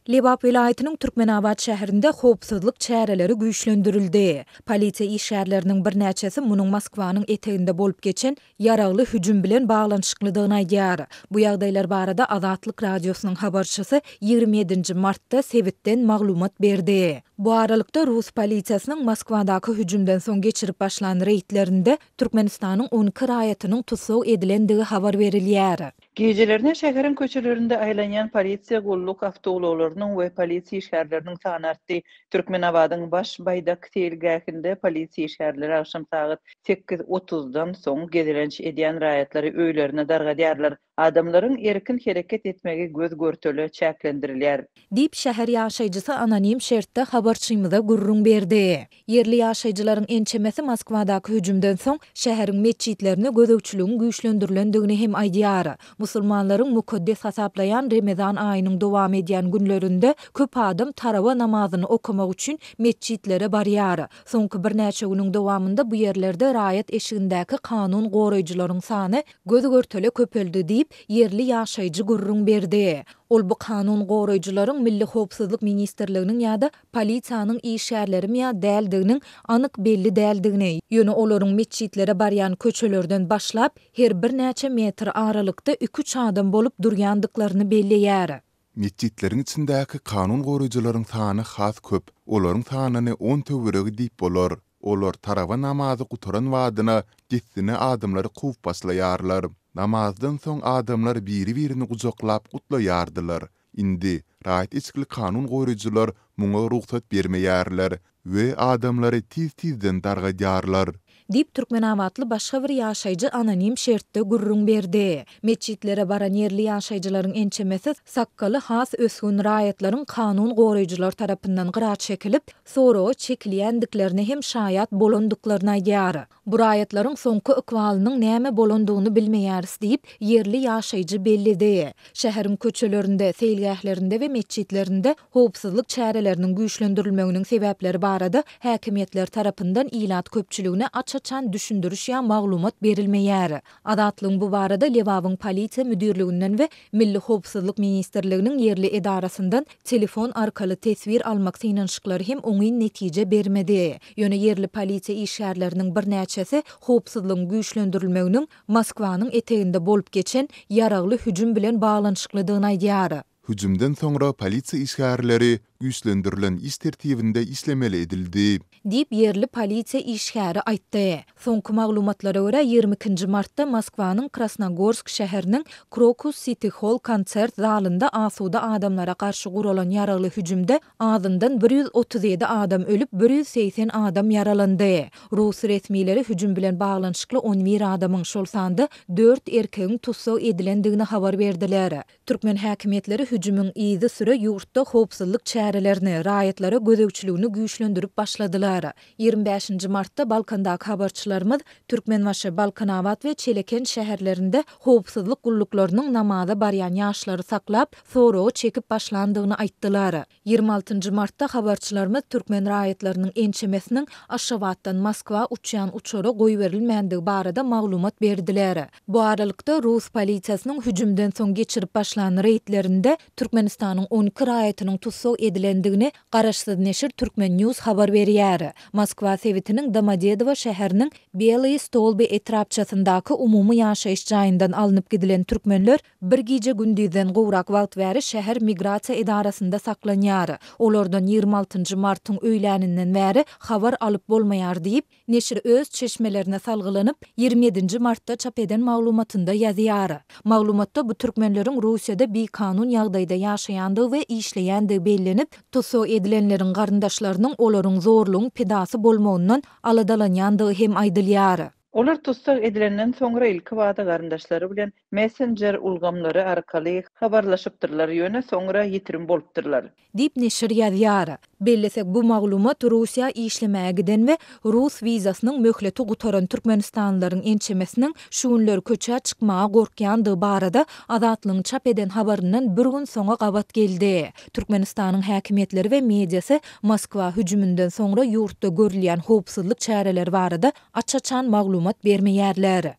Lebap welaýatynyň Türkmenabat şäherinde howpsuzlyk çäreleri güýçlendirildi. Polisiýa işgärleriniň birnäçesi munuň Moskwanyň eteginde bolup geçen ýaragly hüjüm bilen baglanyşyklydygyny aýdýar. Bu ýagdaýlar barada Azatlyk Radiosynyň habarçysy 27 nji martda sebitden maglumat berdi. Bu aralykda, rus polisiýasynyň Moskwadaky hüjümden soň geçirip başlan reýdlerinde Türkmenistanyň 12 raýatynyň tussag edilendigi habar berilýär. Gijelerine şäheriň köçelerinde aýlanýan polisiýa gulluk awtoulaglarynyň we polisiýa işgärleriniň sany artdy. Türkmenabadyň Baş baýdak seýilgähinde polisiýa işgärleri agşam sagat sekiz otuzdan soň gezelenç edýän raýatlary öýlerine dargadýarlar. Adamlaryň erkin hereket etmegi göz-görtele çäklendirilýär. Diýip, şäher ýaşaýjysy anonim şertde habarçymyza gürrüň berdi. Ýerli ýaşaýjylaryň ençemesi Moskwadaky hüjümden soň şäheriň metjitlerine gözegçiligiň güýçlendirilendigini hem aýdýar. Musulmanlaryň mukaddes hasaplaýan Remezan aýynyň dowam edýän günlerinde köp adam tarawa namazyny okamak üçin metjitlere barýar. Soňky birnäçe günüň dowamynda bu ýerlerde raýat eşigindäki kanun goraýjylaryň sany göz-görtele köpeldi diýip, ýerli ýaşaýjy gürrüň berdi. Ol bu kanun goraýjylaryň Milli howpsuzlyk ministrliginiň ýa-da polisiýanyň işgärlerimi ýa däldiginiň anyk belli däldigini, ýöne olaryň metjitlere barýan köçelerden başlap, her birnäçe metr aralykda iki-üç adam bolup durýandyklaryny belleýär. Metjitleriň içindäki kanun goraýjylaryň sany has köp, olaryň sanyny on töweregi diýip bolar. Olar tarawa namazy gutaran badyna dessine adamlary kowup başlaýarlar. Namazdan soň adamlar biri-birini gujaklap gutlaýardylar. Indi raýat eşikli kanun goraýjylar muňa rugsat bermeýärler we adamlary tiz-tizden dargadýarlar. Diýip, türkmenabatly başga bir ýaşaýjy anonim şertde gürrüň berdi. Metjitlere baran ýerli ýaşaýjylaryň ençemesi sakgaly has ösgün raýatlaryň kanun goraýjylar tarapyndan gyra çekilip, soraga çekilýändiklerine hem şaýat bolandyklaryny aýdýar. Bu raýatlaryň soňky ykbalynyň näme bolandygyny bilmeýäris diýip, ýerli ýaşaýjy belledi. Şäheriň köçelerinde, seýilgählerinde we metjitlerinde howpsuzlyk çäreleriniň güýçlendirilmeginiň sebäpleri barada häkimiýetler tarapyndan ilat köpçüligine aç-açan düşündiriş ýa maglumat berilmeýär. Azatlygyň bu barada Lebabyň Polisiýa müdirliginden we Milli howpsuzlyk ministrliginiň ýerli edarasyndan telefon arkaly teswir almak synanyşyklary hem oňyn netije bermedi. Ýöne ýerli polisiýa işgärleriniň birnäçesi howpsuzlygyň güýçlendirilmeginiň Moskwanyň eteginde bolup geçen ýaragly hüjüm bilen baglanyşyklydygyny aýdýar. Hüjümden soňra polisiýa işgärleri güýçlendirilen iş tertibinde işlemeli edildi. Diýip, ýerli polisiýa işgäri aýtdy. Soňky maglumatlara görä, 22 nji martda Moskwanyň Krasnogorsk şäheriniň Krokus Siti Holl konsert zalynda asuda adamlara garşy guralan ýaragly hüjümde azyndan 137 adam ölüp, 180 adam ýaralandy. Rus resmileri hüjüm bilen baglanyşykly on bir adamyň, şol sanda dört erkegiň tussag edilendigini habar berdiler. Türkmen häkimiýetleri hüjümiň yzysüre ýurtda howpsuzlyk çärelerini, raýatlara gözegçiligini güýçlendirip başladylar. 25 nji martda Balkandaky habarçylarymyz Türkmenbaşy, Balkanabat we Çeleken şäherlerinde howpsuzlyk gulluklarynyň namaza barýan ýaşlary saklap, soraga çekip başlandygyny aýtdylar. 26 nji martda habarçylarymyz türkmen raýatlarynyň ençemesiniň Aşgabatdan Moskwa uçýan uçara goýberilmändigi barada maglumat berdiler. Bu aralykda, rus polisiýasynyň hüjümden soň geçirip başlan reýdlerinde Türkmenistanyň 12 raýatynyň tussag edilendigini garaşsyz neşir Turkmen News habar berýär. Moskwa sebitiniň Domodedowo şäheriniň Belyý Stolby etrapçasyndaky umumy ýaşaýyş jaýyndan alnyp gidilen türkmenler Bir gije-gündizden gowrak wagt bäri şäher migrasiýa edarasynda saklanýar. Olardan 26 nji martyň öýläninden bäri habar alyp bolmaýar diýip, neşir öz çeşmelerine salgylanyp, 27 nji martda çap eden maglumatynda ýazýar. Maglumatda bu türkmenleriň Russiýada bikanun ýagdaýda ýaşaýandygy we işleýändigi bellenip, tussag edilenleriň garyndaşlarynyň olaryň zorlugyň pidasy bolmagyndan aladalanýandygy hem aýdylýar. Olar tussag edilenden soňra ilkibada garyndaşlary bilen messenjer ulgamlary arkaly habarlaşypdyrlar, ýöne soňra ýitirim bolupdyrlar. Diýip, neşir ýazýar. Bellesek, bu maglumat Russiýa işlemäge giden we rus wizasynyň möhleti gutaran türkmenistanlylaryň ençemesiniň şu günler köçä çykmaga gorkýandygy barada Azatlygyň çap eden habaryndan bir gün soňa gabat geldi. Türkmenistanyň häkimiýetleri we mediasy Moskwa hüjüminden soňra ýurtda görülýän howpsuzlyk çäreleri barada aç-açan maglumat bermeýärler.